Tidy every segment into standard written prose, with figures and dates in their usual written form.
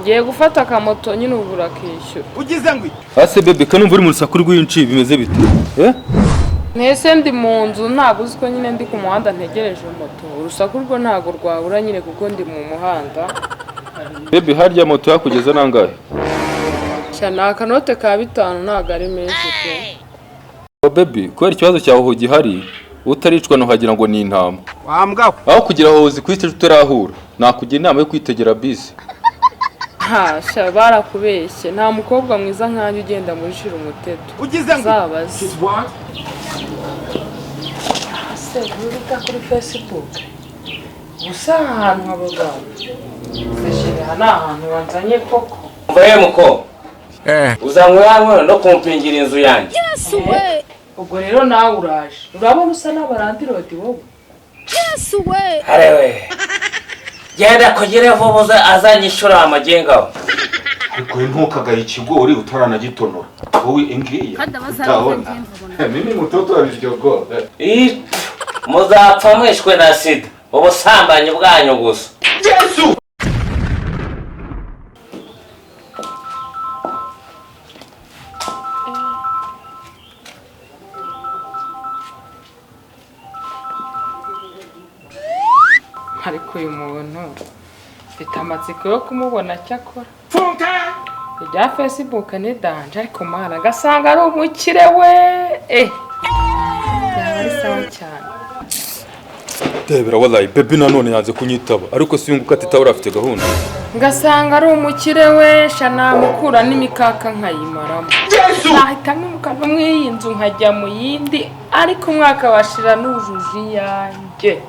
Ngiye gufata akamoto nyine, ubu urakishyura. Ugize ngo iki? Ase bébé, kanumva uri mu rusaku rwinshi, bimeze bite? Eh? Ntese ndi mu nzu, ntabwo uzi ko nyine ndi ku muhanda ntegereje moto? Urusaku rwo ntabwo rwabura nyine kuko ndi mu muhanda. Bébé, harya moto yakugeza nangahe? Sha, ni akanote ka 5, ntabwo ari menshi pe. Oh baby, kubera ikibazo cyawe aho gihari utaricwa ntuhagira ngo ni intama. Wambwa we. Aho kugira aho zikwite tutarahura, nakugira inama yo kwitegera bisi. Ha sha, barakubeshye, nta mukobwa mwiza nkanjye ugenda muri shira umuteto. Ugize ngo iki? Uzabaze. Se ntubita kuri Facebook gusa, ahantu haba abantu chéri, aha ni ahantu wanzanye koko? Umva ye muko, uzanywe hano no kumpingira inzu yanjye? Ubwo rero nawe uraje, urabona usa n'aba landlord wowe. Arewe, genda kugire vuba uze azanyishyura amagenga aho. Ariko ntukagaye ikigori utaranagitonora wowe ingiya utaona mimi mtoto wa Biryogo. Ih, muzapfa mwishwe na sida, ubusambanyi bwanyu gusa. Ariko uyu muntu mfite amatsiko yo kumubona. Cyakora ibya Facebook ni danger, ariko mana, agasanga ari umukire we, byaba ari sawa cyane. Debera, wallahi baby, nanone yanze kunyitaba, ariko si yunguka atitaba, afite gahunda. Ngasanga ari umukire we, sha, namukura n'imikaka nkayimaramo, nahita nimuka no mu iyi nzu nkajya mu yindi, ariko umwaka washira nujuje iyanjye.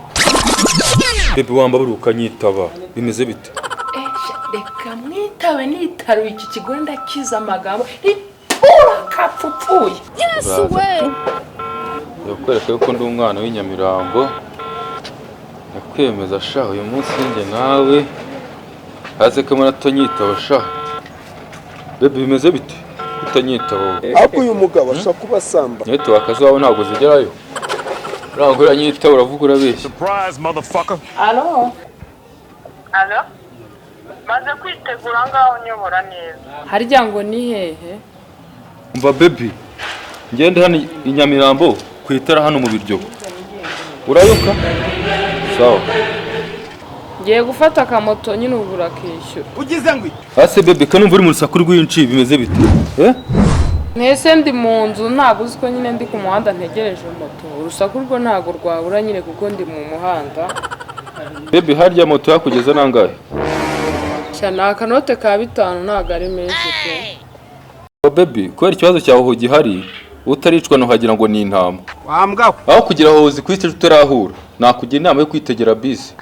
Bébé, wambabura ukanyitaba, bimeze bite? Sha, reka mwitabe, nitaruye iki kigo, ndakiza amagambo ritura kapfupfuye. Ndakwereka yuko ndi umwana w'inyamirambo, ndakwemeza sha. Uyu munsi njye nawe haze ko atanyitaba. Sha bébé, bimeze bite utanyitaba wowe? Ariko uyu mugabo ashobora kuba asamba. Network zawe ntabwo zigerayo, ntabwo uranyitaba, uravuga urabeshya. Alo? Alo? Maze kwitegura, ngaho nyobora neza. Harya ngo ni hehe? Umva baby, ngende hano i Nyamirambo ku itara hano mu Biryogo, urayoka sawa. Ngiye gufata akamoto nyine, ubu urakishyura. Ugize ngo iki? Ase bébé, kanumva uri mu rusaku rwinshi, bimeze bite? Eh? Ntese ndi mu nzu, ntabwo uzi ko nyine ndi ku muhanda ntegereje moto? Urusaku rwo ntabwo rwabura nyine kuko ndi mu muhanda. Bébé, harya moto yakugeza nangahe? Sha, ni akanote ka 5, ntabwo ari menshi pe. Oh baby, kubera ikibazo cyawe aho gihari utaricwa ntuhagira ngo ni intama. Wambwa we. Aho kugira aho zikwite tutarahura, nakugira inama yo kwitegera bisi.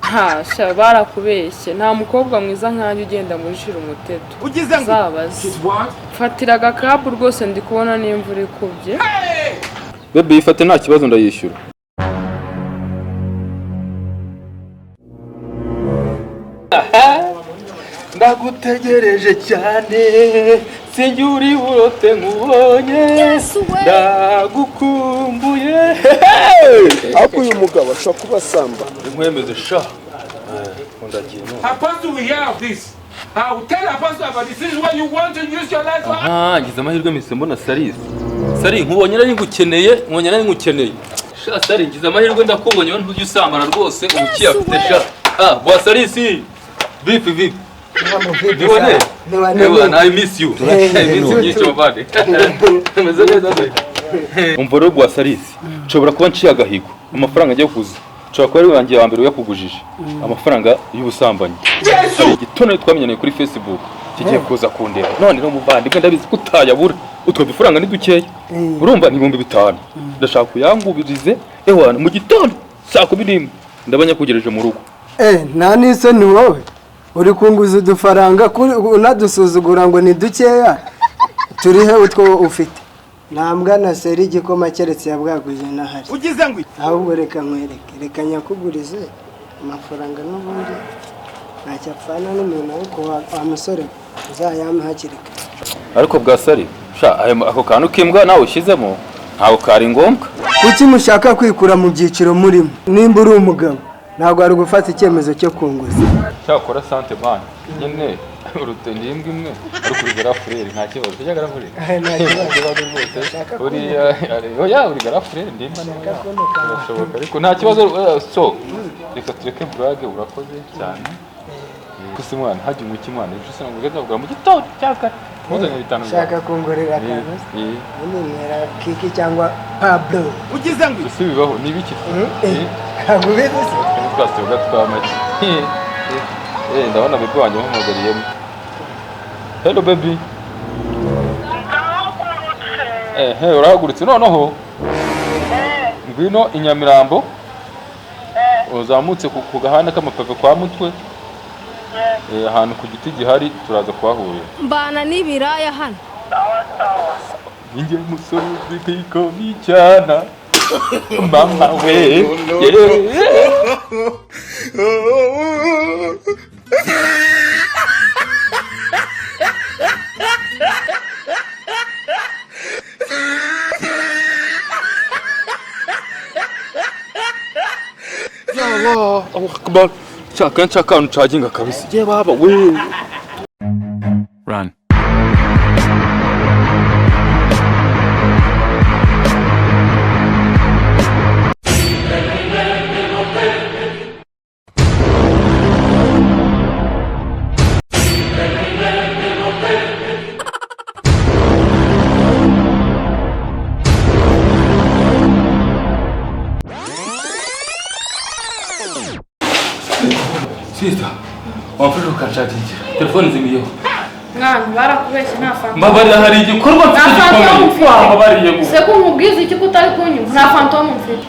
Ha sha, barakubeshye, nta mukobwa mwiza nkanjye ugenda muri shira umuteto. Ugize ngo iki? Uzabaze. Fatira agakabu rwose, ndi kubona n'imvura ikubye. Bébé, yifate, nta kibazo, ndayishyura. Ndagutegereje cyane, sinjye uri burote nkubonye, ndagukumbuye. Ariko uyu mugabo ashobora kuba asamba. Nkwemeze sha, ndagiye none. Apostle will hear of this. I will tell Apostle about this. This is what you want to use your life for. Aha ngize amahirwe mpise mbona Sarisi. Sari, nkubonye nari ngukeneye, nkubonye nari ngukeneye sha. Sari, ngize amahirwe ndakubonye, wowe ntujya usambana rwose, ubukiye afite sha. Ah bwa Sarisi, vipi vipi? Niwane. Ewa, I miss you. I miss you nyinshi mavande. Meze neza se? Umva rero bwa Sarisi, nshobora kuba nciye agahigo. Amafaranga agiye kuza. Nshobora kuba ari wanjye wa mbere uyakugujije. Amafaranga y'ubusambanyi. Hari igitondo twamenyaniye kuri Facebook, kigiye kuza kundeba. None rero muvandimwe, ndabizi ko utayabura. Utwo dufaranga ni dukeya. Urumva ni 5000. Ndashaka kuyangubirize ewana mu gitondo saa 11. Ndaba nyakugereje mu rugo. Eh, nta n'isoni, wowe uri kunguza udufaranga unadusuzugura ngo ni dukeya. Turihe utwo ufite? Nta mbwa na seri igikoma keretse yabwaguje n'ahari. Ugize ngo iki? Ahubwo reka nkwereke, reka nyakugurize amafaranga, n'ubundi ntacyo apfana n'umuntu, ariko wa musore uzayampe hakiri kare. Ariko bwa Sari sha, ako kantu k'imbwa nawe ushyizemo ntabwo kari ngombwa. Kuki mushaka kwikura mu byiciro murimo? Nimba uri umugabo, ntabwo wari gufata icyemezo cyo kunguza. Cyakora sante man. Nyine urute ndi imbwa imwe ariko uri garafureri nta kibazo. Ujya garafureri? Nta kibazo. Rwose. Uriya oya uri garafureri ndi imbwa ntoya. Birashoboka ariko nta kibazo so reka tureke burage urakoze cyane. Gusa mwana hajya umuki mwana ejo usanga ugeze mu gitondo cyaka. Ntuzanye bitanu. Shaka kungorera akantu. Unyemera Kiki cyangwa Pablo. Ugize ngo ese bibaho ni biki? Ntabwo ubizi se? Twasigaga twamake. Ndabona bebe wanjye amuhagariyemo. Hello baby. Urahagurutse noneho? Ngwino i Nyamirambo. Uzamutse ku gahanda k'amapave kwa Mutwe. Ahantu ku giti gihari turaza kuhahurira. Mbana n'ibiraya hano. Ninjye musore uzwi cyana. Mama we. Ya Allah, Allahu Akbar. Chaka nchaka nchaginga kabisa. Je baba we. Run. Sister, wamfashe ukanshakingira. Telefone zimiyeho. Mwana barakubeshye nta fanta. Mbabarira hari igikorwa mfite gikomeye. Mbabariye gusa. Se ko nkubwiza iki ko utari kunyumva? Nta fanta mfite.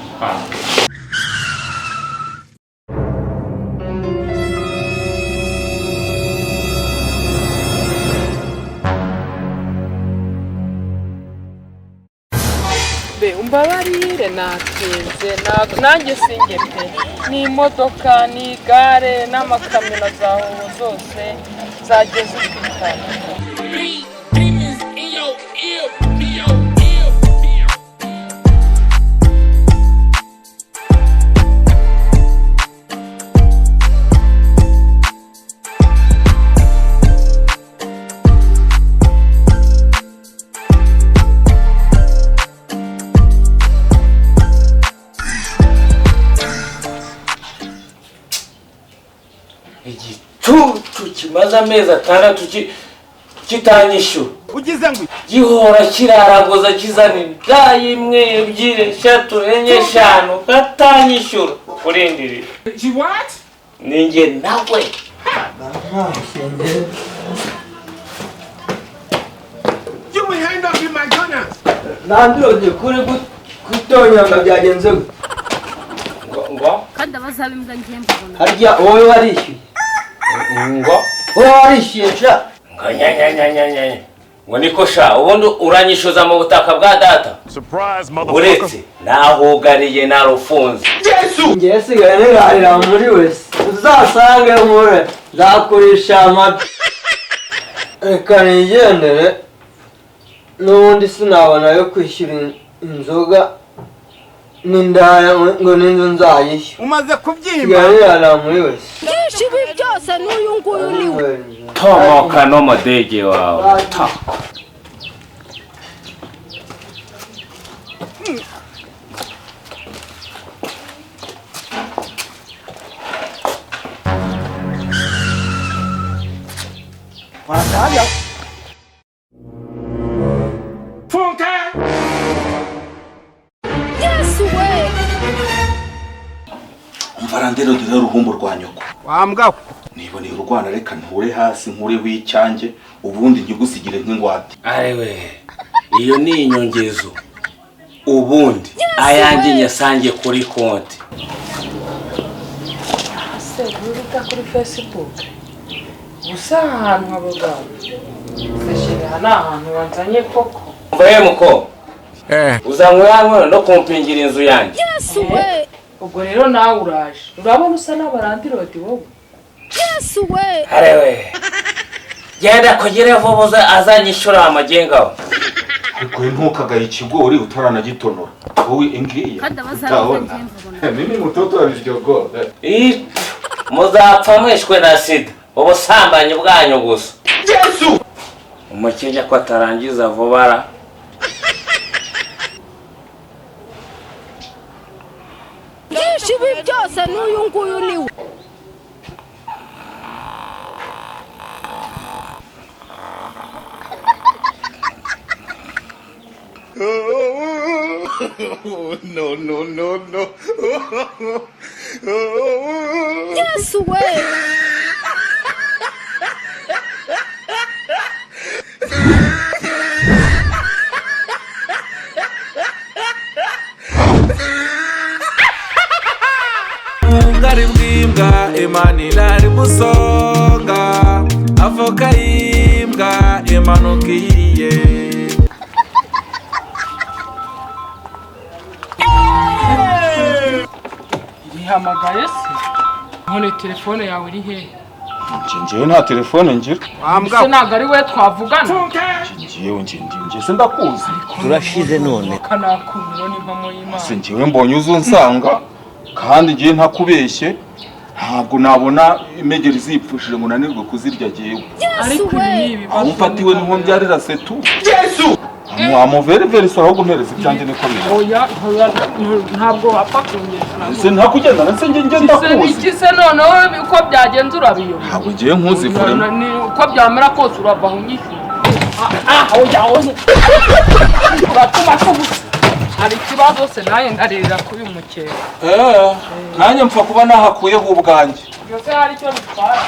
Be umbabarire natinze nanjye singe pe ni imodoka ni igare n'amakamyo na za hoho zose zageze kwitana. Igicucu kimaze amezi 6 kitanyishyura. Ugize ngo gihora kiraragoza kizana inda imwe ebyiri eshatu enye eshanu katanyishyura. Urindiriye. What? Ninjye nawe. You will end up in McDonald's. Nandurode kuri kutonyanga byagenze gute? Ngo kandi abazabe imbwa ngiye mbona. Harya wowe warishyuye? Ngo wowe warishyuye sha? Ngo nyanyanyanyanya. Ngo niko sha ubundi uranyishyuza mu butaka bwa data. Surprise motherfucker. Uretse nahugariye narufunze. Yesu! Ngiye sigaye nirarira muri wese. Uzasange nkure nzakurisha amabi. Reka nigendere n'ubundi sinabona yo kwishyura inzoga n'indaya ngo n'inzu nzayishyura. Umaze kubyimba. Sigaye nirarira muri wese. Byinshi ibi byose n'uyu nguyu ni we. Tomoka n'umudege wawe. Funke! Yesu we! Umva randero dore uruhumbu rwa nyoko. Wa mbwa. Niboneye urwana reka nture hasi nkureho icyanjye ubundi nkigusigire nk'ingwate. Arewe iyo ni inyongezo ubundi ayanjye nyasange kuri konti. Se rurika kuri Facebook. Gusa ahantu abo bantu. Seshera ni ahantu wanzanye koko. Mva muko. Uzanywe hano no kumpingira inzu yanjye. Yesu we! Ubwo rero nawe uraje. Urabona usa n'abarandirodi wowe. Yesu we! Arewe. Genda kugire vuba azanyishyura amagenga aho. Ariko ntukagaye ikigori utaranagitonora. Wowe ingiya. Kandi abazabe Mimi mutoto wa biryogo. Muzapfa mwishwe na sida. Ubusambanyi bwanyu gusa. Umukenya ko atarangiza vuba ra. Byinshi ibi byose n'uyu nguyu ni we. No, no, no, no. Yesu we. Ubugari bw'imbwa imana irari busonga, avoka y'imbwa imanuka ihiye. Rihamagaye se? None telefone yawe iri hehe? Njyewe nta telefone ngira. Ese ntabwo ari we twavugana? Njyewe njye se ndakuzi? Turashize none. Kanakumiro n'impamo y'Imana. Se njyewe mbonye uzunsanga kandi njyewe ntakubeshye, ntabwo nabona imegeri zipfushije ngo nanirwe kuzirya jyewe. Ariko ibi ni ibibazo. Aho mfatiwe niho mbyarira setu. Yesu! Amuveriveri ahubwo mpereza ibyanjye niko biri. Oya, oya, ntabwo wapfa kungeza. Se ntakugendana se njye ndakuzi. Iki se noneho uko byagenze urabiyoba? Ntabwo ngiye nkuzi vurema. Uko byamera kose urava aho unyishyura. Ah, oya, oya. Uratuma tugusa. Hari ikibazo se nawe ndarira kuri uyu mukeka. Nanjye mpfa kuba nahakuyeho ubwanjye. Byose hari icyo bitwara.